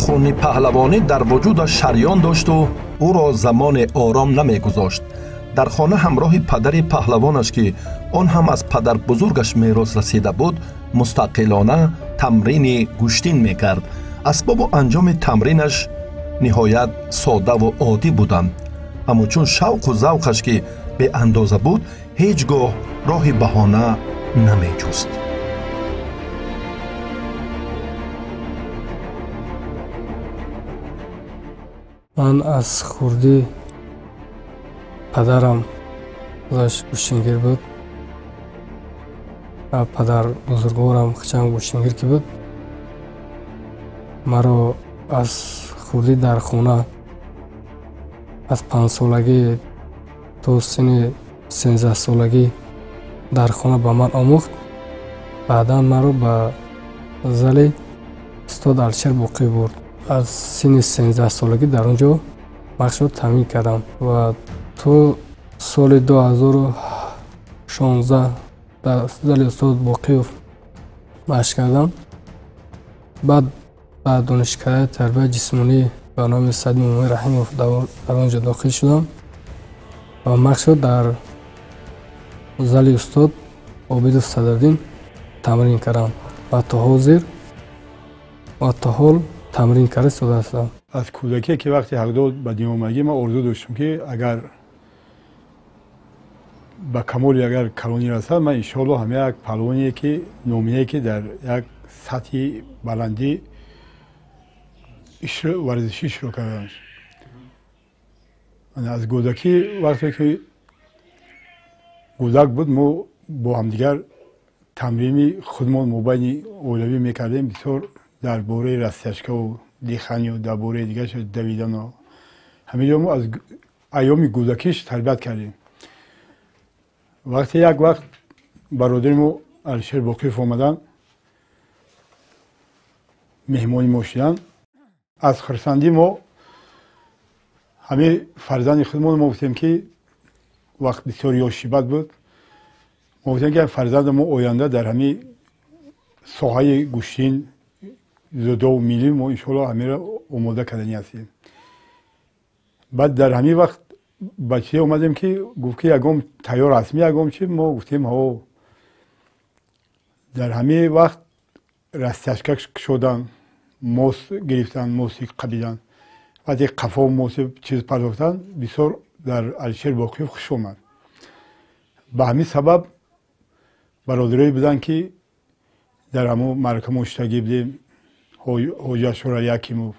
Хуни паҳлавонӣ дар вуҷудаш шарён дошту ӯро замоне ором намегузошт. Дар хона ҳамроҳи падари паҳлавонаш, ки он ҳам аз падарбузургаш мерос расида буд, мустақилона тамрини гӯштин мекард. Асбобу анҷоми тамринаш ниҳоят содаву оддӣ буданд, аммо чун шавқу завқаш ки беандоза буд, ҳеҷ гоҳ роҳи баҳона намеҷуст. Ман аз хурдӣ падарам худаш гӯштингир буд ва падарбузургворам хичам гӯштингир ки буд, маро аз хурдӣ дар хона аз 5-солагӣ то синни 13-солагӣ дар хона ба ман омӯхт. Баъдан маро ба зали устод Алишер Боқиев бурд. Аз синни 13-солагӣ дар он ҷо машқро таъмин кардам ва то соли 2016 дар зали устод Боқиев машқ кардам. Баъд ба донишкадаи тарбияи ҷисмонӣ ба номи Саид Муҳаммад Раҳимов дар он ҷо дохил шудам ва машқро дар зали устод Обидов Садриддин тамрин кардам ва то ҳозир ва то ҳол тамрин карда истода ҳастам. Аз кӯдакие ки вақте ҳақдод ба дунё омадагӣ, ман орзу доштам, ки агар ба камоли агар калонӣ расад, ман иншоалло ҳама як паҳлавоне ки номинае ки дар як сатҳи баландӣ варзишӣ иштирок кардам. Аз кӯдакӣ вақте ки кӯдак буд, мо бо ҳамдигар тамрини худмон мобайни оилавӣ мекардем, бисёр дар бораи растяжкаву диханию дар бораи дигарш давидану ҳамин ҷо мо аз айёми кӯдакиш тарбият кардем. Вақте як вақт бародари мо Алишер Боқиев омаданд, меҳмони мо шуданд. Аз хурсандӣ мо ҳамин фарзанди худмон мо гуфтем, ки вақт бисёр ёшибат буд, мо гуфтем, ки фарзанди мо оянда дар ҳамин соҳаи гӯштин зудову миллӣ мо иншоалло ҳаминро омода кардани ҳастем. Баъд дар ҳамин вақт ба чизе омадем, ки гуфт, ки ягон тайёр ҳастми, ягон чи. Мо гуфтем, ҳо. Дар ҳамин вақт растяжка кушодан, мос гирифтан, моси қабидан. Вақте қафо моси чиз пардохтан, бисёр дар Алишер Боқиев хуш омад. Ба ҳамин сабаб бародарое буданд, ки дар ҳамон маърака мо иштагӣ будем, Ҳоҷа Шӯрали Ҳакимов,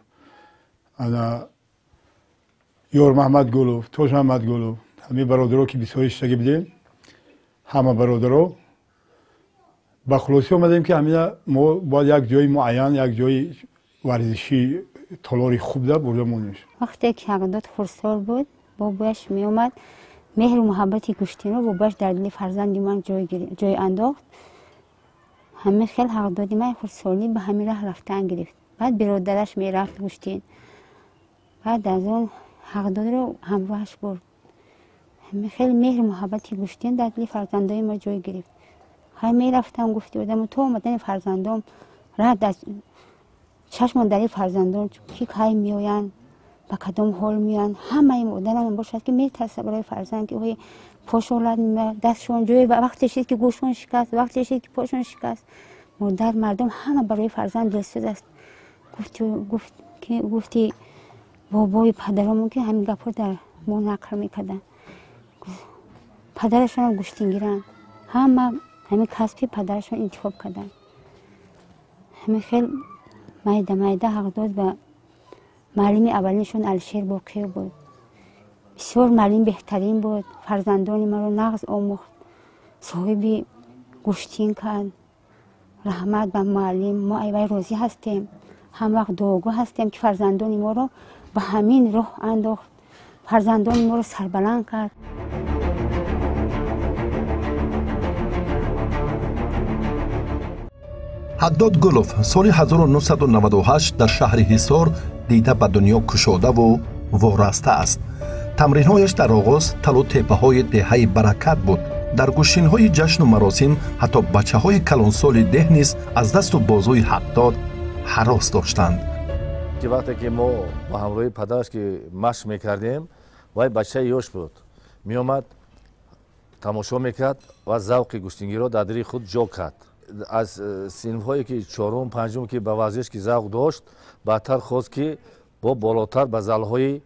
ана Ёрмаҳмад Гулов, Тоҷмаҳмад Гулов, ҳамин бародаро ки бисёр иштагӣ будем, ҳама бародаро ба хулосӣ омадем, ки ҳамина мо бояд як ҷои муайян, як ҷои варзишӣ, толори хуб да бурда монем. Вақте ки Ҳақдод хурдсол буд, бобояш меомад, меҳру муҳаббати гӯштинро бобояш дар дили фарзанди ман ҷой андохт. Ҳамин хел ҳақдоди ман хурдсолӣ ба ҳамин раҳ рафтан гирифт. Баъд биродараш мерафт гӯштин, баъд аз он ҳақдодро ҳамроҳаш бурд. Ҳамин хел меҳру муҳаббати гӯштин дар дили фарзандои мо ҷой гирифт. Ҳай мерафтам, гуфти одаму то омадани фарзандом рад аз чашмон дари фарзандон, ки кай меоянд, ба кадом ҳол меоянд. Ҳамаи модарам бошад, ки метарса барои фарзанд, ки ой пошон лат меояд, дастшон ҷое, вақте шид ки гӯшон шикаст, вақте шид ки пошон шикаст. Модар мардум ҳама барои фарзанд дилсӯз аст. Гуфти бобои падаромон, ки ҳамин гапҳо дар мо нақл мекарданд. Падарашонам гӯштингиранд, ҳама ҳамин касби падарашон интихоб карданд. Ҳамин хел майда майда Ҳақдод ба муаллими аввалиншон Алишер Боқиев буд. Бисёр муаллим беҳтарин буд, фарзандони маро нағз омӯхт, соҳиби гӯштин кард. Раҳмат ба муаллим, мо айвай розӣ ҳастем, ҳам вақт дуогӯ ҳастем, ки фарзандони моро ба ҳамин роҳ андохт, фарзандони моро сарбаланд кард. Ҳақдод Гулов соли 1998 дар шаҳри Ҳисор дида ба дунё кушодаву вораста аст. Тамринҳояш дар оғоз талу теппаҳои деҳаи Баракат буд. Дар гӯштинҳои ҷашну маросим ҳатто бачаҳои калонсоли деҳ низ аз дасту бозуи Ҳақдод ҳарос доштанд. Вақте ки мо ба ҳамроҳи падараш ки машқ мекардем, вай бачаи ёш буд, меомад, тамошо мекард ва завқи гӯштингиро дар дили худ ҷо кард. Аз синфҳое ки чорум, панҷум ки ба варзиш ки завқ дошт, баъдтар хост ки бо болотар ба залҳои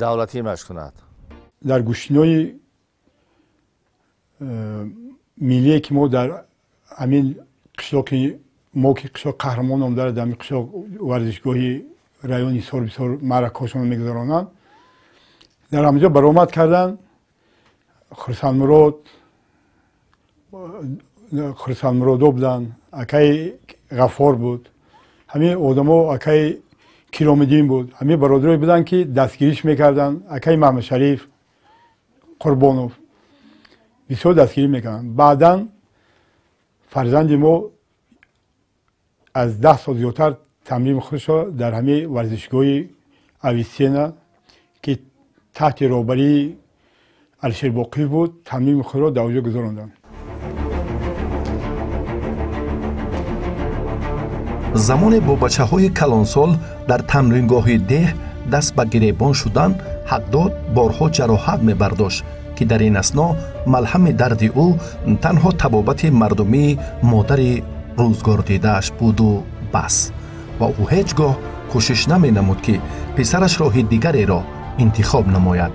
давлатӣ машқ кунад. Дар гӯштинои миллие ки мо дар ҳамин қишлоқи мо, ки қишлоқ Қаҳрамон ном дорад, дар ҳамин қишлоқ варзишгоҳи райони Ҳисор бисёр маъракаҳошонро мегузаронанд, дар ҳаминҷо баромад карданд. Хурсандмуродо буданд, акаи Ғаффор буд, ҳамин одамо, акаи Киромиддин буд, ҳамин бародарое буданд, ки дастгириш мекарданд. Акаи Маҳмадшариф Қурбонов бисёр дастгирӣ мекарданд. Баъдан фарзанди мо аз 10 сол зиёдтар тамрини худашро дар ҳамин варзишгоҳи Ависена, ки таҳти роҳбарии Алишер Боқиев буд, тамрини худро дар онҷо гузаронданд. Замоне бо бачаҳои калонсол дар тамрингоҳи деҳ даст ба гиребон шудан, Ҳақдод борҳо ҷароҳат мебардошт, ки дар ин асно малҳами дарди ӯ танҳо табобати мардумии модари рӯзгордидааш буду бас, ва ӯ ҳеҷ гоҳ кӯшиш наменамуд, ки писараш роҳи дигареро интихоб намояд.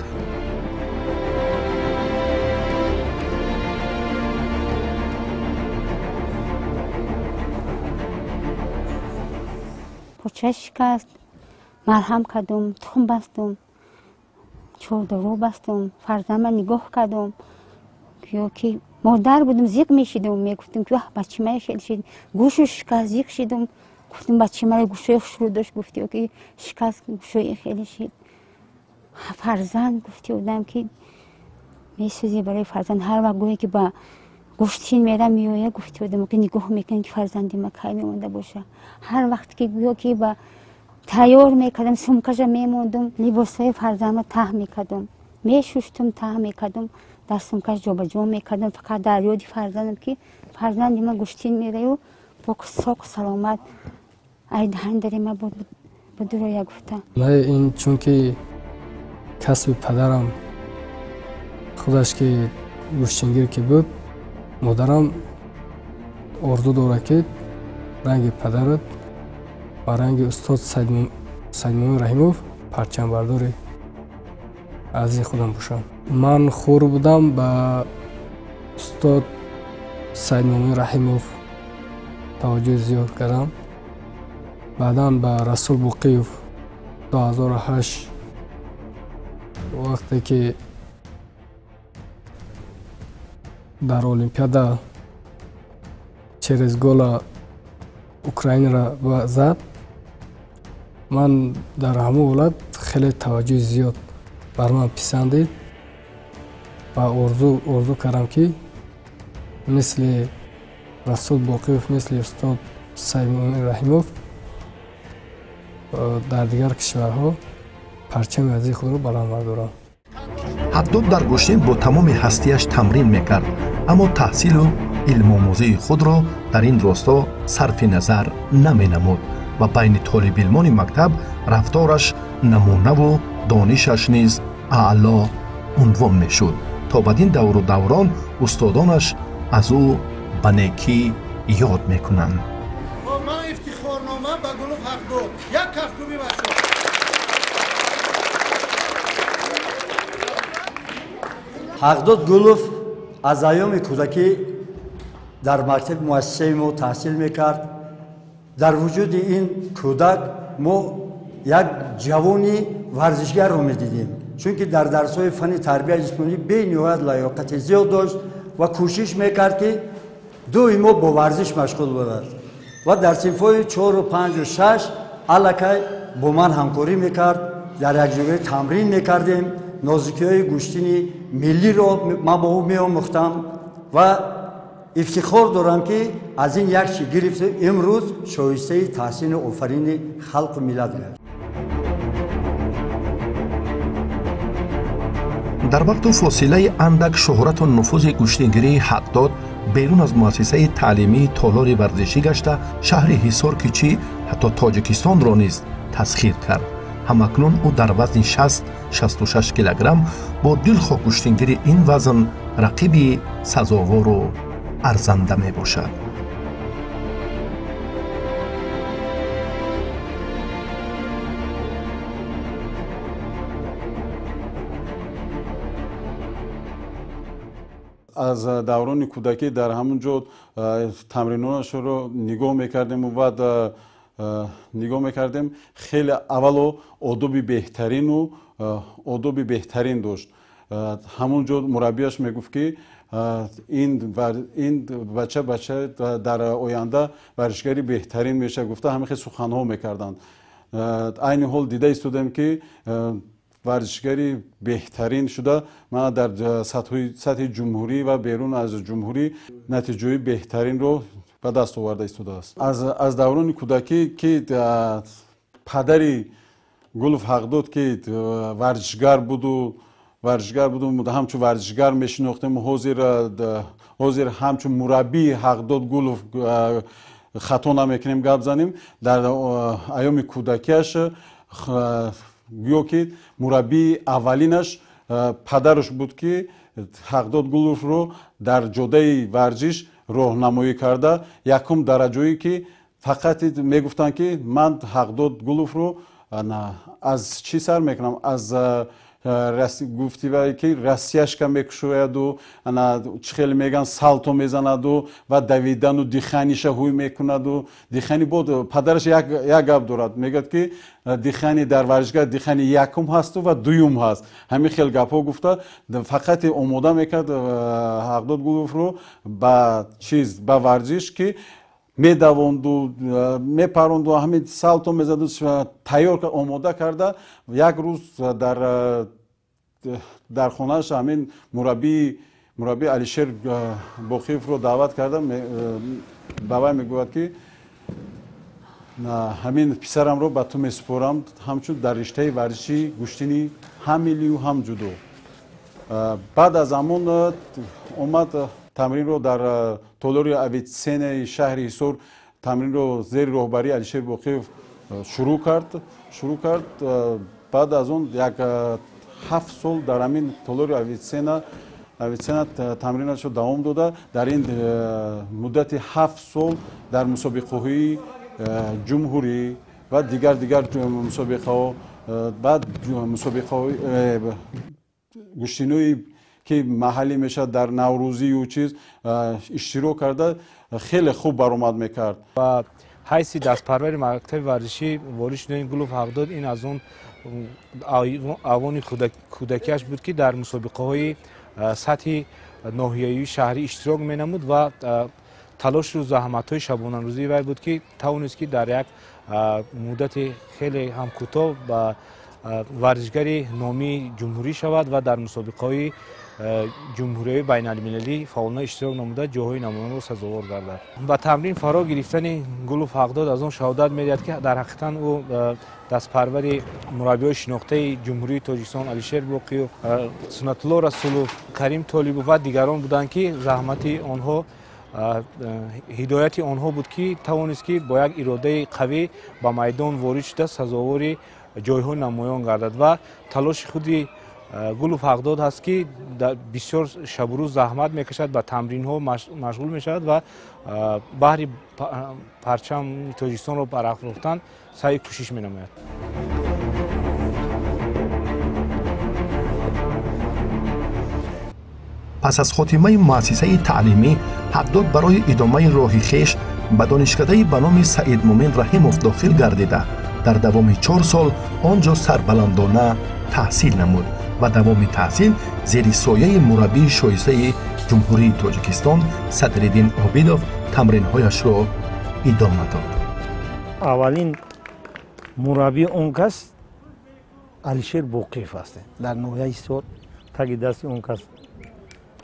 Поча шикаст, марҳам кардум, тухм бастум, чордору бастум, фарзандма нигоҳ кардум. Ё ки модар будум, зиқ мешидум, мегуфтум, ки вах, бачимая хел шид, гӯшу шикаст, зиқ шидум. Гуфтум, бачимая гӯшои хушрӯ дошт, гуфти, ё ки шикаст, гӯшои хеле шид. Фарзанд гуфти одам ки месӯзӣ барои фарзанд. Ҳар вақт гӯе ки ба гӯштин мерам, меоя, гуфти одам ки нигоҳ мекунем, ки фарзанди ма кай мемонда боша. Ҳар вақт ки гӯё ки ба тайёр мекардам, сумкаша мемондум, либосҳои фарзандро таҳ мекардум, мешуштум, таҳ мекардум, дар сумкаш ҷобаҷо мекардам, фақат дар ёди фарзандам, ки фарзанди ма гӯштин мераю пок соқ саломат ай даҳандари ма будуроя гуфта. Ин чунки касби падарам худаш ки гӯштингир ки буд, модарам орзу дорад, ки ранги падарат ва ранги устод Саидмумин Раҳимов парчамбардори азизи худам бошам. Ман хур будам ба устод Саидмумин Раҳимов таваҷҷӯҳи зиёд кардам. Баъдан ба Расул Боқиев 2008 вақте ки дар Олимпиада через гола Украинро зад, ман дар ҳамон ҳолат хеле таваҷҷӯҳи зиёд бар ман писандид ва орзу кардам, ки мисли Расул Боқиев, мисли устод Саидмумин Раҳимов дар дигар кишварҳо парчами азизи худро баланд бардорам. Ҳақдод дар гӯштин бо тамоми ҳастияш тамрин мекард, аммо таҳсилу илмомӯзии худро дар ин росто сарфи назар наменамуд ва байни толибилмони мактаб рафтораш намунаву донишаш низ аъло унвон мешуд. То бадин давру даврон устодонаш аз ӯ ба некӣ ёд мекунанд. Ман ифтихорнома ба Гулов Ҳақдод як кафкӯбӣ бахшид. Ҳақдод Гулов аз айёми кӯдакӣ дар мактаби муассисаи мо таҳсил мекард. Дар вуҷуди ин кӯдак мо як ҷавони варзишгарро медидем, чунки дар дарсҳои фанни тарбияи ҷисмонӣ бениҳоят лаёқати зиёд дошт ва кӯшиш мекард, ки доимо бо варзиш машғул бошад ва дар синфҳои 4, 5, 6 аллакай бо ман ҳамкорӣ мекард. Дар якҷоягӣ тамрин мекардем, нозикиҳои гӯштини миллиро ман бо ӯ меомӯхтам ва Ифтихор дорам, ки аз ин як чи гирифту имрӯз шоистаи таҳсину офарини халқу миллат гашт. Дар вақту фосилаи андак шуҳрату нуфузи гӯштингирии Ҳақдод берун аз муассисаи таълимии толори варзишӣ гашта, шаҳри Ҳисор ки чӣ, ҳатто Тоҷикистонро низ тасхир кард. Ҳамакнун ӯ дар вазни 60-66 килограмм бо дилхоҳ гӯштингири ин вазн рақиби сазовору арзанда мебошад. Аз даврони кӯдакӣ дар ҳамон ҷо тамринонашро нигоҳ мекардему баъд нигоҳ мекардем. Хеле аввало одоби беҳтарину одоби беҳтарин дошт. Ҳамон ҷо мураббияш мегуфт, ки ин бача дар оянда варзишгари беҳтарин мешавад, гуфта ҳамин хел суханҳо мекарданд. Айни ҳол дида истодем, ки варзишгари беҳтарин шуда, мана дар сатҳи ҷумҳурӣ ва берун аз ҷумҳурӣ натиҷаи беҳтаринро ба даст оварда истодааст. Аз даврони кӯдакӣ, ки падари Гулов Ҳақдод, ки варзишгар буду, ҳамчун варзишгар мешинохтем, ҳозир ҳамчун мураббии Ҳақдод Гулов хато намекунем гап занем. Дар айёми кӯдакиаш гӯё ки мураббии аввалинаш падараш буд, ки Ҳақдод Гуловро дар ҷодаи варзиш роҳнамоӣ карда, якум дараҷое ки фақат мегуфтанд, ки ман Ҳақдод Гуловро аз чӣ сар мекунам, аз гуфтивае ки россияшка мекушояду чӣ хеле меган салто мезанаду ва давидану диханиша ҳуй мекунаду дихани бод. Падараш як гап дорад, мегӯяд, ки дихани дар варзишгар дихани якум ҳасту ва дуюм ҳаст. Ҳамин хел гапҳо гуфта, фақат омода мекард Ҳақдод Гуловро ба чиз, ба варзиш, ки медавонду, мепаронду, ҳамин салто мезаду, тайёр омода карда. Як рӯз дар хонааш ҳамин мураббӣ Алишер Боқиевро даъват карда, ба вай мегӯяд, ки ҳамин писарамро ба ту месупорам ҳамчун дар риштаи варзиши гӯштини ҳам миллию ҳам ҷудо. Баъд аз ҳамон омад тамринро дар толори Авитсенаи шаҳри Ҳисор, тамринро зери роҳбарии Алишер Боқиев шурӯъ кард. Баъд аз он як 7 сол дар ҳамин толори Авитсена тамринашро давом дода. Дар ин муддати 7 сол дар мусобиқаҳои ҷумҳурӣ ва дигар мусобиқаҳо, баъд мусобиқаҳои гӯштинои ки маҳаллӣ мешавад дар наврӯзию чиз иштирок карда, хеле хуб баромад мекард. Ба ҳайси дастпарвари мактаби варзишӣ ворид шудани Гулов Ҳақдод ин аз он авони кӯдакиаш буд, ки дар мусобиқаҳои сатҳи ноҳиявии шаҳрӣ иштирок менамуд ва талошу заҳматҳои шабонарӯзии вай буд, ки тавонист, ки дар як муддати хеле ҳам кӯтоҳ ба варзишгари номии ҷумҳурӣ шавад ва дар мусобиқаҳои ҷумҳуриявии байналмилалӣ фаъолона иштирок намуда, ҷойҳои намоёнро сазовор гардад. Ба тамрин фаро гирифтани Гулов Ҳақдод аз он шаҳодат медиҳад, ки дар ҳақиқатан ӯ дастпарвари мураббиҳои шинохтаи Ҷумҳурии Тоҷикистон Алишер Боқиев, Суннатулло Расулов, Карим Толибов ва дигарон буданд, ки заҳмати онҳо, ҳидояти онҳо буд, ки тавонист, ки бо як иродаи қавӣ ба майдон ворид шуда, сазовори ҷойҳои намоён гардад. Ва талоши худи Гулов Ҳақдод ҳаст, ки бисёр шабурӯз заҳмат мекашад, ба тамринҳо машғул мешавад ва баҳри парчами Тоҷикистонро барафрохтан саъю кӯшиш менамояд. Пас аз хотимаи муассисаи таълимӣ Ҳақдод барои идомаи роҳи хеш ба донишкадаи ба номи Саидмумин Раҳимов дохил гардида, дар давоми 4 сол он ҷо сарбаландона таҳсил намуд ва давоми таҳсил зери сояи мураббии шоистаи Ҷумҳурии Тоҷикистон Садриддин Обидов тамринҳояшро идома дод. Аввалин мураббии он кас Алишер Боқиев аст. Дар ноҳияи Ҳисор таги дасти он кас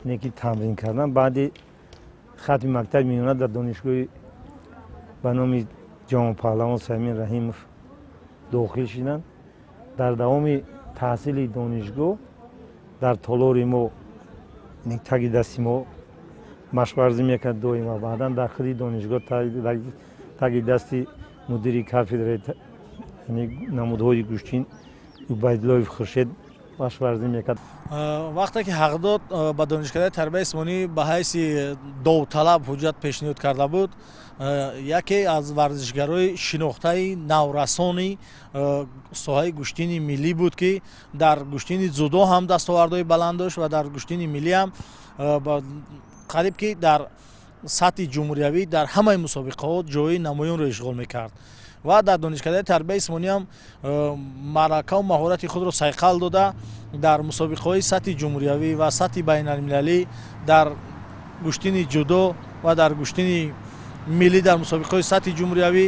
неки тамрин кардан. Баъди Хатми мактаби миёна дар донишгоҳи ба номи ҷавонпаҳлавон Саймин Раҳимов дохил шуданд. Дар давоми таҳсили донишгоҳ дар толори мо, таги дасти мо машқварзӣ мекард доима. Баъдан дар худи донишгоҳ таги дасти мудири кафедраи намудҳои гӯштин Убайдуллоев Хуршед машқварзӣ мекард. Вақте ки Ҳақдод ба донишкадаи тарбияи ҷисмонӣ ба ҳайси довталаб ҳуҷҷат пешниҳод карда буд, яке аз варзишгарои шинохтаи наврасони соҳаи гӯштини миллӣ буд, ки дар гӯштини дзюдо ҳам дастовардҳои баланд дошт ва дар гӯштини миллӣ ҳам қариб ки дар сатҳи ҷумҳуриявӣ дар ҳамаи мусобиқаҳо ҷои намоёнро ишғол мекард. Ва дар донишкадаи тарбияи ҷисмонӣ ҳам малакаву маҳорати худро сайқал дода, дар мусобиқаҳои сатҳи ҷумҳуриявӣ ва сатҳи байналмилалӣ дар гӯштини ҷудо ва дар гӯштини миллӣ дар мусобиқаҳои сатҳи ҷумҳуриявӣ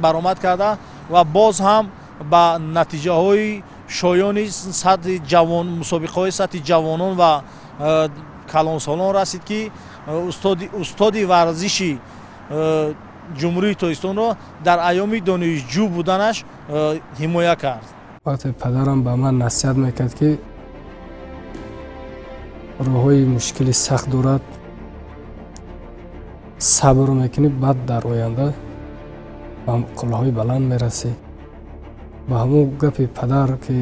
баромад карда ва боз ҳам ба натиҷаҳои шоёни сатҳи ҷавон, мусобиқаҳои сатҳи ҷавонон ва калонсолон расид, ки устоди варзиши ҷумҳурии Тоҷикистонро дар айёми донишҷӯ буданаш ҳимоя кард. Вақте падарам ба ман насиҳат мекард, ки роҳҳои мушкили сахт дорад, сабр мекунӣ, баъд дар оянда ба қуллаҳои баланд мерасӣ. Ба ҳамон гапи падар, ки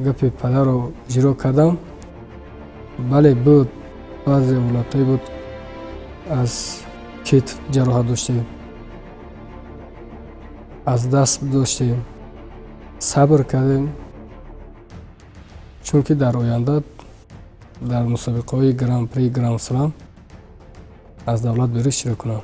гапи падарро иҷро кардам, бале, буд баъзе ҳолатҳое буд, аз китф ҷароҳат доштем, аз даст доштем, сабр кардем, чунки дар оянда дар мусобиқаҳои гран-при, гран-слам аз давлат берун иштирок кунам.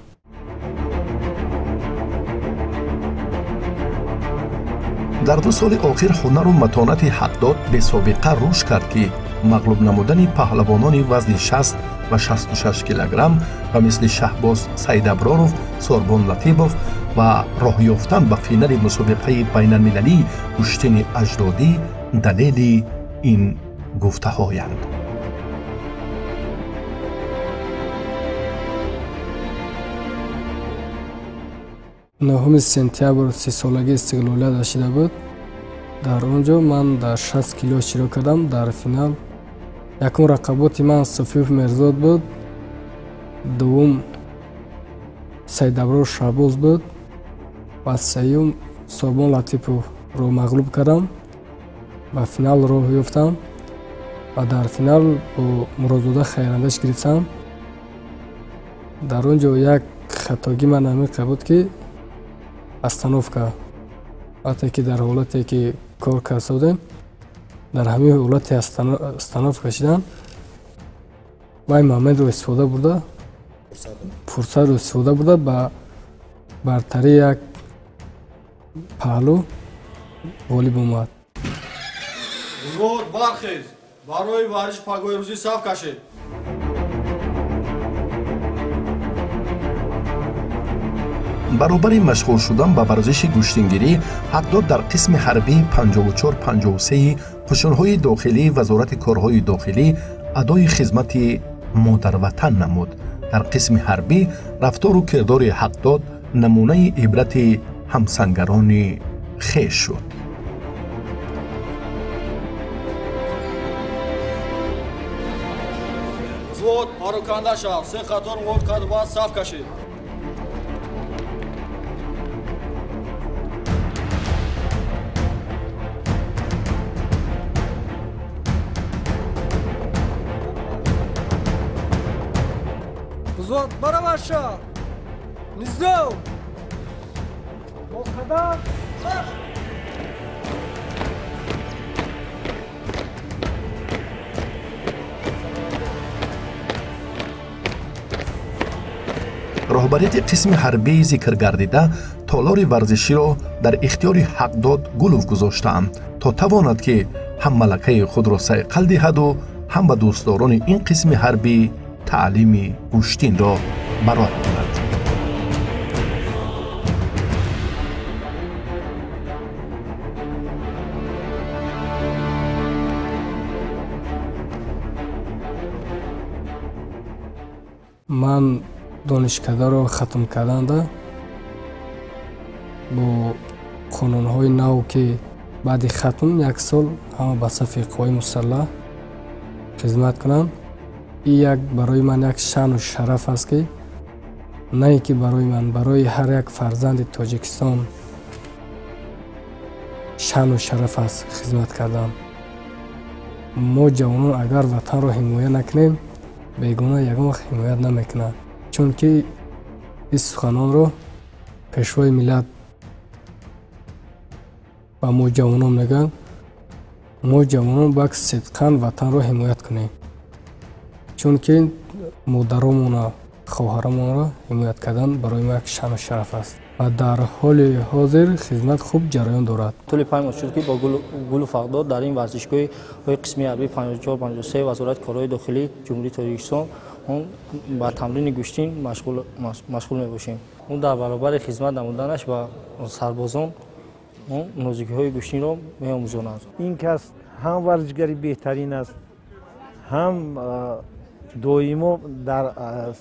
Дар 2 соли охир ҳунару матонати Ҳақдод бесобиқа рушд кард, ки мағлуб намудани паҳлавонони вазни 60 ва 66 килограмм ба мисли Шаҳбоз Саидаброров, Сорбон Латипов ва роҳ ёфтан ба финали мусобиқаи байналмилалии гӯштини аҷдодӣ далели ин гуфтаҳоянд. 9 сентябр 30-солагии истиқлолият расида буд. Дар он ҷо ман дар 60 кило иштирок кардам. Дар финал якум рақаботи ман Суфиев Мерзод буд, дуввум Саидаброр Шаҳбоз буд ва сеюм Сорбон Латиповро мағлуб кардам. Ба финал роҳ ёфтам ва дар финал бо Муродзода Хайрандаш гирифтам. Дар он ҷо як хатогӣ ман амиқа буд, ки остановка, вақте ки дар ҳолате ки кор карда будем, дар ҳамин ҳолати остановка шидан, вай моментро истифода бурда, фурсатро истифода бурда, ба бартарии як паҳлӯ ғолиб омад. Взвод бархез, барои варзиш пагоҳи рӯзӣ саф кашед. Баробари машғул шудан ба варзиши гӯштингирӣ, Ҳақдод дар қисми ҳарбии 54-53 қушунҳои дохилии Вазорати корҳои дохилӣ адои хизмати модарватан намуд. Дар қисми ҳарбӣ рафтору кирдори Ҳақдод намунаи ибрати ҳамсангарони хеш шуд. Взвод пароканда шав, се қатор вод қадба саф кашед. Взвод барабар шав, низом, қадам марш. Роҳбарияти қисми ҳарбии зикргардида толори варзиширо дар ихтиёри Ҳақдод Гулов гузоштаанд, то тавонад, ки ҳам малакаи худро сайқал диҳаду ҳам ба дӯстдорони ин қисми ҳарбӣ таълими гӯштинро ба роҳ монад. Ман донишкадаро хатм карданда бо қонунҳои нав, ки баъди хатм як сол ҳама ба сафи қувваи мусаллаҳ хизмат кунанд, ин як барои ман як шаъну шараф аст, ки на ин ки барои ман, барои ҳар як фарзанди Тоҷикистон шаъну шараф аст хизмат кардан. Мо ҷавонон агар ватанро ҳимоя накунем, бегона ягон вақт ҳимоят намекунад, чунки ин суханонро пешвои миллат ба мо ҷавонон мегӯянд. Мо ҷавонон бояд сидқан ватанро ҳимоят кунем, чунки модаромона, хоҳаромонро ҳимоят кардан барои мо як шаъну шараф аст. Ва дар ҳоли ҳозир хизмат хуб ҷараён дорад. Тӯли 5 моҳ шуд, ки бо Гулов Ҳақдод дар ин варзишгоҳи қисми ҳарбии 54-53 Вазорати корҳои дохилии Ҷумҳурии Тоҷикистон ба тамрини гӯштин машғул мебошем. Ӯ дар баробари хизмат намуданаш ба сарбозон нозукиҳои гӯштинро меомӯзонад. Ин кас ҳам варзишгари беҳтарин аст, ҳам доимо дар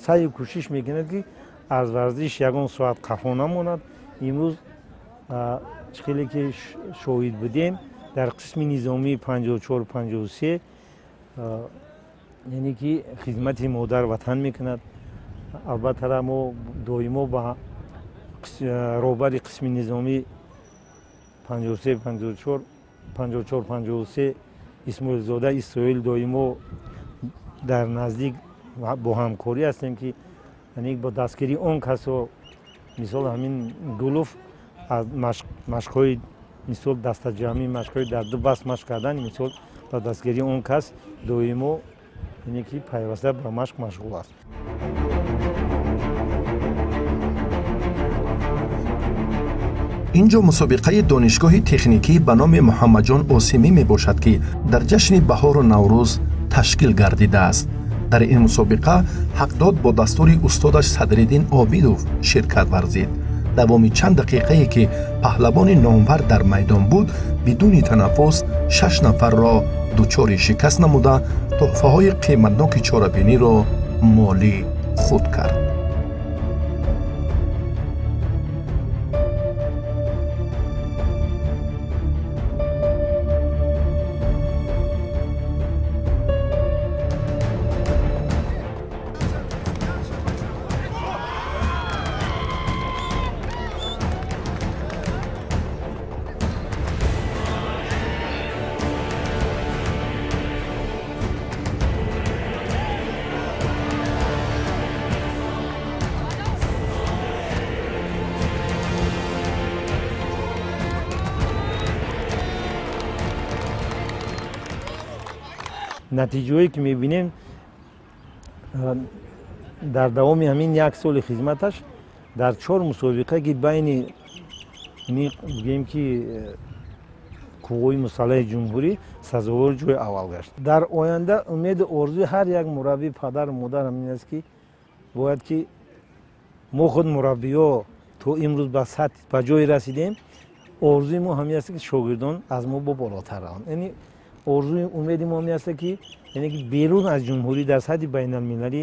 саъю кӯшиш мекунад, ки аз варзиш ягон соат қафо намонад. Имрӯз чӣ хеле ки шоҳид будем, дар қисми низомии 54-53, яъне ки хизмати модар ватан мекунад. Албатта, мо доимо ба роҳбари қисми низомӣ 54-53 Исмоилзода Исроил доимо дар наздик бо ҳамкорӣ ҳастем, ки бо дастгирии он касо, мисол ҳамин Гулов аз машқҳои мисол дастаҷамъӣ, машқҳои дар ду баст машқ кардан, мисол ба дастгирии он кас доимо, яъне ки пайваста ба машқ машғул аст. Инҷо мусобиқаи донишгоҳи техникӣ ба номи Муҳаммадҷон Осимӣ мебошад, ки дар ҷашни баҳору Наврӯз ташкил гардидааст. Дар ин мусобиқа Ҳақдод бо дастури устодаш Садриддин Обидов ширкат варзид. Давоми чанд дақиқае ки паҳлавони номвар дар майдон буд, бидуни танаффус 6 нафарро дучори шикаст намуда, тӯҳфаҳои қиматноки чорабиниро молӣ худ кард. Натиҷаҳое ки мебинем дар давоми ҳамин як соли хизматаш дар 4 мусобиқа, ки байни бигӯем ки қувваҳои мусаллаҳи ҷумҳурӣ сазовори ҷои аввал гашт. Дар оянда умеду орзуи ҳар як мураббӣ, падару модар ҳамин аст, ки бояд ки мо худ мураббиҳо то имрӯз ба сатҳ ба ҷое расидем, орзуи мо ҳамин аст, ки шогирдон аз мо бо болотар раванд. Яъне орзуи умеди мо ҳамин аст, ки яъне ки берун аз ҷумҳурӣ дар сатҳи байналмилалӣ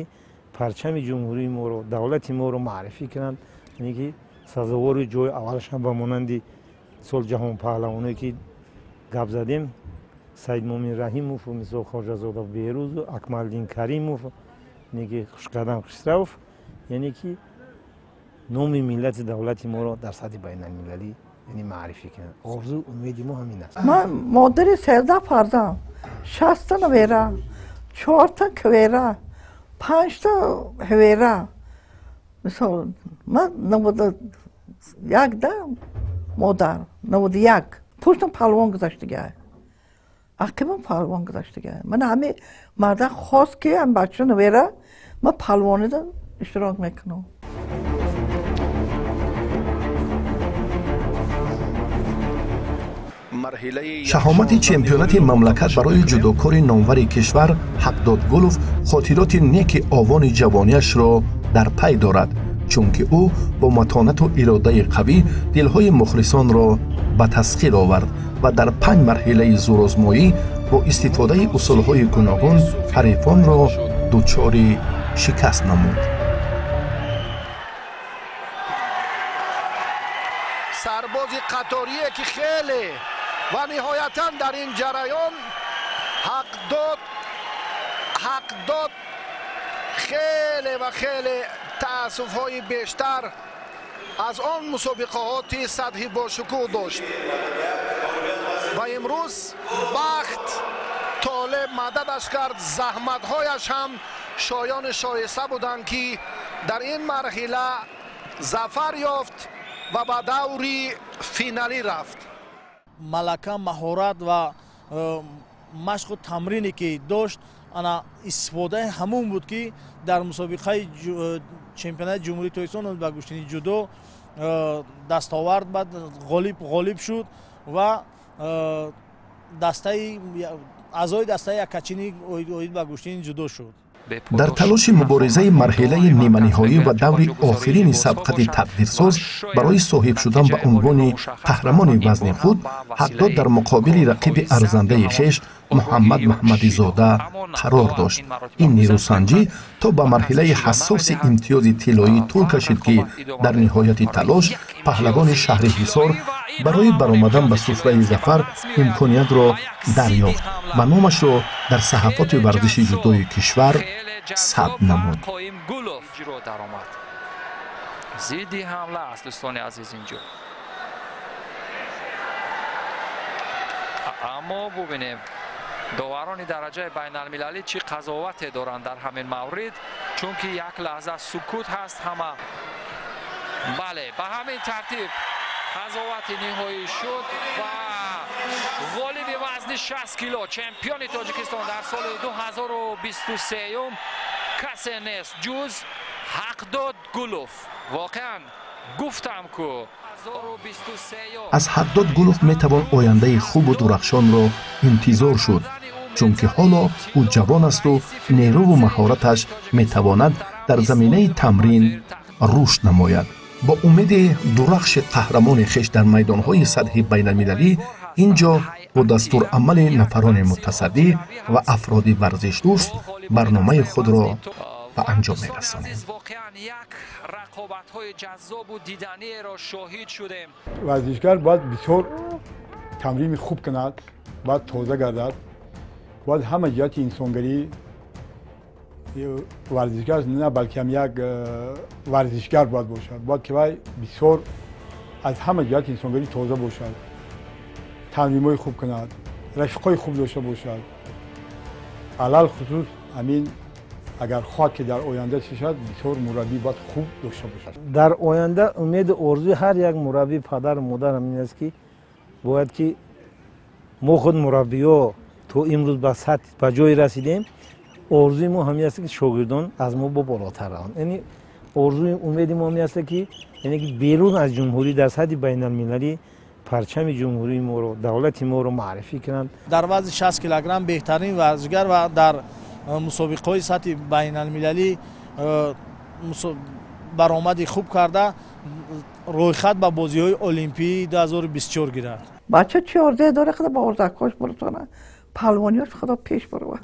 парчами ҷумҳурии моро, давлати моро маърифӣ кунанд, яъне ки сазовори ҷои аввалашон ба монанди мисол ҷаҳонпаҳлавоное ки гап задем, Саидмумин Раҳимов, мисол Хоҷазода Берӯзу, Акмалдин Каримов, яъне ки Хушқадам Хушравов, яъне ки номи миллати давлати моро дар сатҳи байналмилалӣ яъне маърифӣ кунанд. Орзу умеди мо ҳамин аст. Ман модари 13 фарзанд, 6 та навера, 4 та квера, 5 та ҳвера. Мисол, ман 91 да модар, 91. Пуштам палвон гузаштага. Ақибам палвон гузаштага. Ман ҳами марда хост, ки ҳам бача навера, ман палвонида иштирок мекунам. Шаҳомати чемпионати мамлакат барои ҷудокори номвари кишвар Ҳақдод Гулов хотироти неки овони ҷавониашро дар пай дорад, чунки ӯ бо матонату иродаи қавӣ дилҳои мухлисонро ба тасхир овард ва дар 5 марҳилаи зӯрозмоӣ бо истифодаи усулҳои гуногун ҳарифонро дучори шикаст намуд. Сарбози қаторие ки хеле ва ниҳоятан дар ин ҷараён Ҳақдод хеле ва хеле таассуфҳои бештар аз он мусобиқаҳоти сатҳи бошукӯҳ дошт ва имрӯз бахт толеб мададаш кард. Заҳматҳояш ҳам шоёни шоиста буданд, ки дар ин марҳила зафар ёфт ва ба даври финалӣ рафт. Малака, маҳорат ва машқу тамрине ки дошт, ана истифодаи ҳамон буд, ки дар мусобиқаи чемпионати Ҷумҳурии Тоҷикистон ба гӯштини ҷудо дастовард, баъд ғолиб шуд ва дастаи аъзои дастаи яккачинӣ оид ба гӯштини ҷудо шуд. Дар талоши муборизаи марҳилаи ниманиҳоӣ ва даври охирини сабқати тақдирсоз барои соҳиб шудан ба унвони қаҳрамони вазни худ, Ҳақдод дар муқобили рақиби арзандаи хеш Муҳаммад Маҳмадизода қарор дошт. Ин нерӯсанҷӣ то ба марҳилаи ҳассоси имтиёзи тиллоӣ тӯл кашид, ки дар ниҳояти талош паҳлавони шаҳри Ҳисор барои баромадан ба суфраи зафар имкониятро дарёфт ва номашро дар саҳафоти варзиши ҷудои кишвар сабт намуд. Зидди ҳамла аст, дӯстони азиз, инҷо. Аммо бубинем, доварони дараҷаи байналмилалӣ чӣ қазовате доранд дар ҳамин маврид, чунки як лаҳза сукут ҳаст ҳама. Бале, ба ҳамин тартиб қазовати ниҳоӣ шуд ва ғолиби вазни 60 кило, чемпиони Тоҷикистон дар соли 2023 касе нест ҷуз Ҳақдод Гулов. Воқеан гуфтам ку. Аз Ҳақдод Гулов метавон ояндаи хубу дурахшонро интизор шуд, чунки ҳоло ӯ ҷавон асту нерӯву маҳораташ метавонад дар заминаи тамрин рушд намояд. Бо умеди дурахши қаҳрамони хеш дар майдонҳои сатҳи байналмилалӣ, ин ҷо бо дастурамали нафарони мутасаддӣ ва афроди варзишдӯст барномаи худро ба анҷом мерасонем. Варзишгар бояд бисёр тамрини хуб кунад, бояд тоза гардад, бояд ҳама ҷиҳати инсонгарӣ варзишгар на, балки ҳам як варзишгар бояд бошад, бояд ки вай бисёр аз ҳама ҷиҳати инсонгарӣ тоза бошад, тамримҳои хуб кунад, рафиқҳои хуб дошта бошад. Алалхусус ҳамин агар хоҳад ки дар оянда чӣ шавад, бисёр мураббӣ бояд хуб дошта бошад. Дар оянда умеду орзуи ҳар як мураббӣ, падару модар ҳамин аст, ки бояд ки мо худ мураббиҳо то имрӯз ба сатҳ ба ҷое расидем, орзуи мо ҳамин аст, ки шогирдон аз мо бо болотар раванд. Яъне орзуи умеди мо ҳамин аст, ки яъне ки берун аз ҷумҳурӣ дар сатҳи байналмилалӣ парчами ҷумҳурии моро, давлати моро муаррифӣ кунанд. Дар вазни 60 килограмм беҳтарин варзишгар ва дар мусобиқаҳои сатҳи байналмилалӣ баромади хуб карда, рӯйхат ба бозиҳои Олимпии 2024 гирад. Бача чӣ орзуе дорад, худо ба орзуҳояш бурсонад, паҳлавониёш худо пеш баровад.